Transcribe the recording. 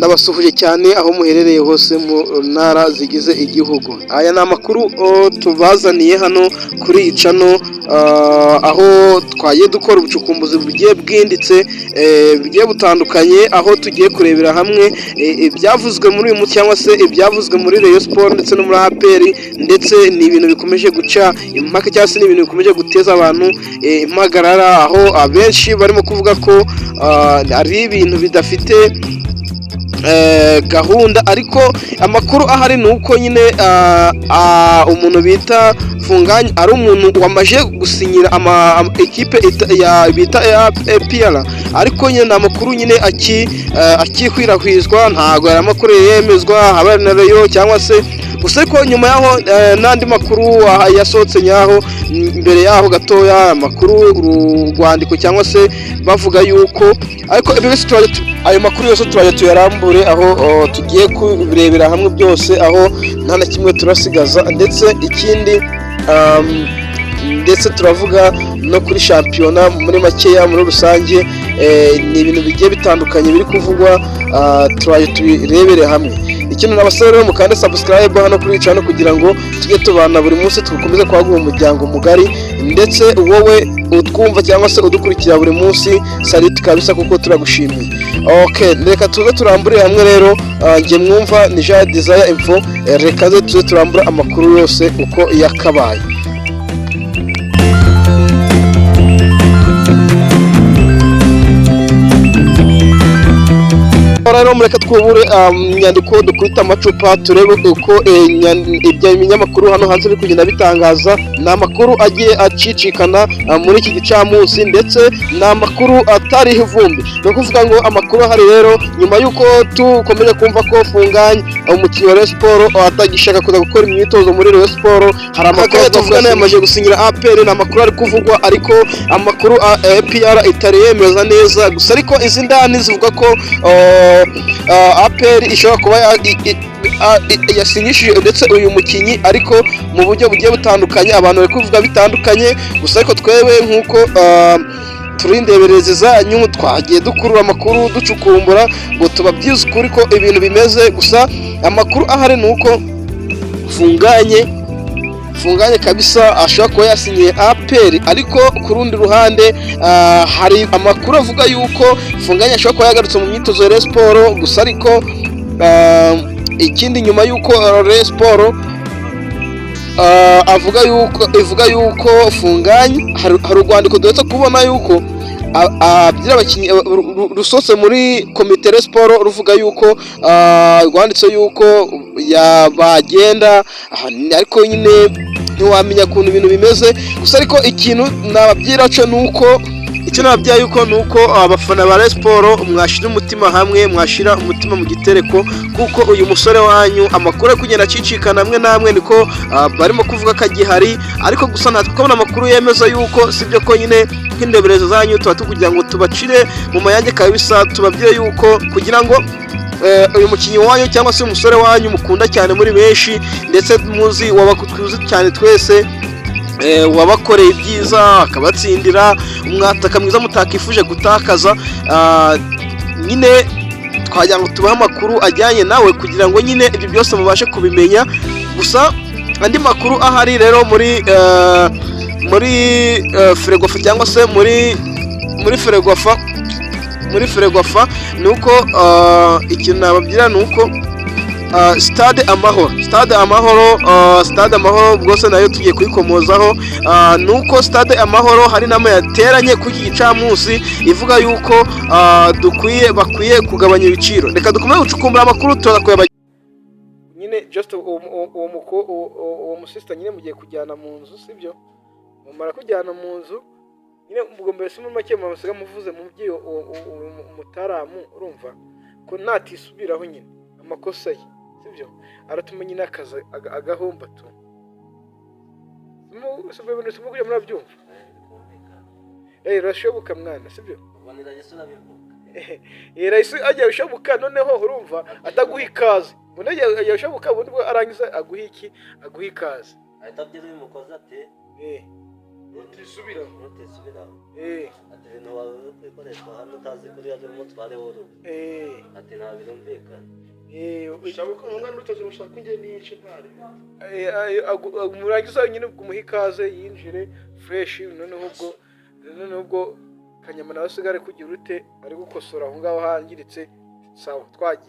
Ndabasuhuje cyane aho muherereye hose mu ntara zigize igihugu. Aya ni amakuru tubazaniye hano kuri iyi channel, aho twagiye dukora ubucukumbuzi bugiye bwimbitse, bugiye butandukanye, aho tugiye kurebera hamwe ibyavuzwe muri uyu munsi cyangwa se ibyavuzwe muri Rayon Sports ndetse no muri APR. Ndetse ni ibintu bikomeje guca impaka cyangwa se ni ibintu bikomeje guteza abantu impagarara, aho abenshi barimo kuvuga ko ari ibintu bidafite gahunda. Ariko amakuru ahari ni uko nyine umuntu bita Funganye ari umuntu wamaze gusinyira ekipe bita APR, ariko nyine ni amakuru nyine akikwirakwizwa, ntabwo aya makuru yemezwa haba na Rayon cyangwa se gusa. Ariko nyuma yaho n'andi makuru yasohotse nyaho mbere yaho gatoya, amakuru urwandiko cyangwa se bavuga yuko, ariko ibyo byose ayo makuru yose turajya tuyarambure, aho tugiye kubirebera hamwe byose, aho nta na kimwe turasigaza. Ndetse ikindi, ndetse turavuga no kuri shampiyona muri makeya muri rusange. Ni ibintu bigiye bitandukanye biri kuvugwa, turaje tubirebere hamwe. Ikintu nabasaba rero, mukande subscribe hano kuri channel kugira ngo tujye tubana buri munsi, dukomeze kwagura umuryango mugari. Ndetse wowe utwumva cyangwa se udukurikira buri munsi, salute kabisa, kuko turagushimiye. Okay, reka tuze turamburire hamwe rero. Njye mwumva ni Jean Desire Info. Reka tuze turambure amakuru yose uko yakabaye. Rero mureke twubure inyandiko, dukubite amacupa, turebe uko ibyo ibinyamakuru hano hanze biri kugenda bitangaza. Ni amakuru agiye acicikana muri iki gicamunsi, ndetse ni amakuru atariho ivumbi. Ni ukuvuga ngo amakuru ahari rero, nyuma y'uko dukomeje kumva ko Funganye, umukinnyi wa Rayon Sports, atagishaka kuza gukora imyitozo muri Rayon Sports, hari amakuru tuvugana yamaze gusinyira APR. Ni amakuru ari kuvugwa, ariko amakuru APR itari yemeza neza gusa. Ariko izi ndani zivuga ko APR ishobora kuba yasinyishije ndetse uyu mukinnyi, ariko mu buryo bugiye butandukanye abantu bari kuvuga bitandukanye gusa. Ariko twebwe nk'uko turi indeberezi zanyu, twagiye dukurura amakuru, ducukumbura ngo tubabwize ukuri ko ibintu bimeze. Gusa amakuru ahari ni uko Funganye kabisa ashobora kuba yasinyiye APR. Ariko ku rundi ruhande hari amakuru avuga yuko Funganye ashobora kuba yagarutse mu myitozo ya Rayon Sports gusa. Ariko ikindi, nyuma yuko Rayon Sports avuga yuko ivuga yuko Funganye, hari urwandiko duhetse kubona yuko abwira abakinnyi, rusohotse muri komite Rayon Sports, ruvuga yuko rwanditse yuko bagenda, ariko nyine ntiwamenya ukuntu ibintu bimeze gusa. Ariko ikintu nababwira cyo ni uko, icyo nababwira yuko ni uko abafana ba Rayon Sports mwashyira umutima hamwe, mwashyira umutima mu gitereko, kuko uyu musore wanyu amakuru ari kugenda acicikana amwe n'amwe niko barimo kuvuga ko agihari. Ariko gusa natwe kubona amakuru yemeza yuko sibyo, ko nyine nk'indeberezo zanyu tuba tukugira ngo tubacire mu mayange kabisa, tubabwire yuko kugira ngo uyu mukinnyi wanyu cyangwa se umusore wanyu mukunda cyane muri benshi, ndetse muzi tuzi cyane twese, wabakoreye ibyiza akabatsindira, umwataka mwiza mutakifuje gutakaza, nyine twagira ngo tubahe amakuru ajyanye nawe kugira ngo nyine ibyo byose mubashe kubimenya. Gusa andi makuru ahari rero muri Ferwafa cyangwa se muri Ferwafa ni uko ikintu nababwira ni uko Stade Amahoro rwose nayo tugiye kuyikomozaho. Ni uko Stade Amahoro hari inama yateranye kuri iki gicamunsi ivuga yuko dukwiye bakwiye kugabanya ibiciro. Reka dukomeze gucukumbura amakuru, turaza kuyaba nyine. Just uwo musista nyine mugiye kujyana mu nzu, sibyo? Mumara kujyana mu nzu nyine, ubwo mbese muri make musiga muvuze mubyeyi uwo mutaramu, urumva ko natisubiraho nyine amakosa ye, sibyo, aratuma nyine akaza agahomba tu. Si ibintu murabyumva? Urashoboka mwana, sibyo? Rahise ajya ushabuka, noneho urumva ataguha ikaze, ubundi ajya ushabuka, ubundi bwo arangiza aguha iki? Aguha ikaze. Ahita abwira uyu mukozi ati Rutisubiraho. Rutisubiraho. Eh. Ati ibintu wawe uri kwikoreshwa hano utazi kuri ari umutware w'urugo. Eh. Ati nta birumvikana. Eh. Ushaka ko umwana utazi ushaka inge n'inshi ntari. Murangiza nyine kumuha ikaze yinjire fresh. Noneho ubwo Kanyama nawe asigare kugira ute, ari gukosora aho ngaho hangiritse. Sawa, twagiye.